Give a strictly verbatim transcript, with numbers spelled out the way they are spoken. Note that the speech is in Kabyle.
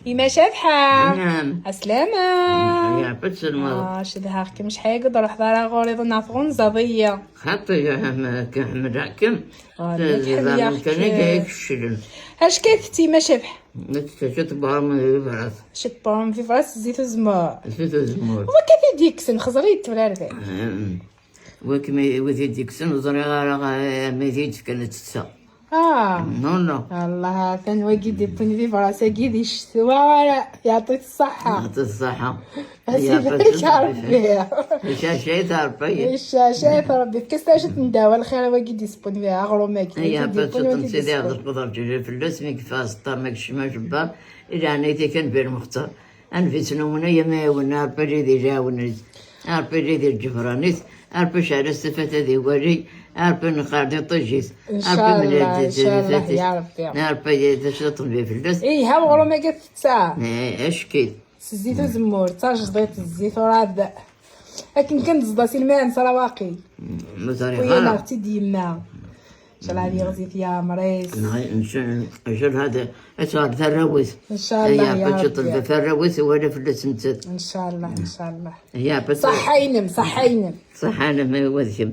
Ima Cabḥa. Naɛam. Aslama. Yeɛfet s lmaḍ. Ah, cedhaɣ-kem, acḥal i d-ruḥeḍ ara ɣur-i, ḍennaɣ tɣunzaḍ-iyi. Xaṭi, ḥemmleɣ-kem. Ah, lḥemd Iḍarren kan ay yaɣ-kem. Ay keclen. Acu-k a tkettim a Cabḥa? Nekk tečča tebɣam di bras. Cit brom vivras zzit uzemmur. Lfit uzemmur. Wa ka t-id-yekksen, xẓer-iyi-d tura ar dagi. Wakken wid i d-yekksen ur ẓriɣ ara ma d-yefkan ad tetteɣ. Ah. Non, non. Allah, atan wagi d-iwwin vivras-agi di ccetwa ara yeɛṭi-k ṣṣeḥḥa. Yeɛṭi-k ṣṣeḥḥa. Ad ibarek Rebbi. Icac-it Rebbi. Icac-it Rebbi. Fkas taɛict n ddeɛwa lxir wagi d-isebbun aɣrum-agi. Ay Ɛebba, tiṭ n Sidi Ɛebdelqader ǧǧiǧi fell-as mi yeffeɣ aẓeṭṭa, ma yekcem ajebbar, i leɛnayt-ik a Nbir Mextar. A Nbi-s n umunay a m-iɛawen, a Rebbi ad yili iɛawen-ik. A Rebbi ad yili lǧebran-is. A Rebbi ceɛl-as tafat ad iwali. A Rebbi neqqar d iṭij-is. A Rebbi Ncallah, mlal-d ncallah, tafat-is. ya Rebbi. A Rebbi ad yili d acu n Rebbi fell-as. Iha uɣrum-agi ad tettaɣ. Eh, ackil. S zzit uzemmur, d tajdiṭ zzit urad. Akken kan tezḍa si lmaɛen s rawaqi. Ma ẓriɣ Wiyaneɣ ara. Tt-id yemma. Ncallah ad yeɣzi tiɛemṛ-is. Ncallah hada ad tuɣal tarrawit. Ncallah, ya Rebbi. Ṭelba tarrawit wala fell-as nettat. Ncallah, ncallah. Ya Rebbi. Ṣaḥḥa-inem, ṣaḥḥa-inem. Ṣaḥḥa-inem, wa d kemm.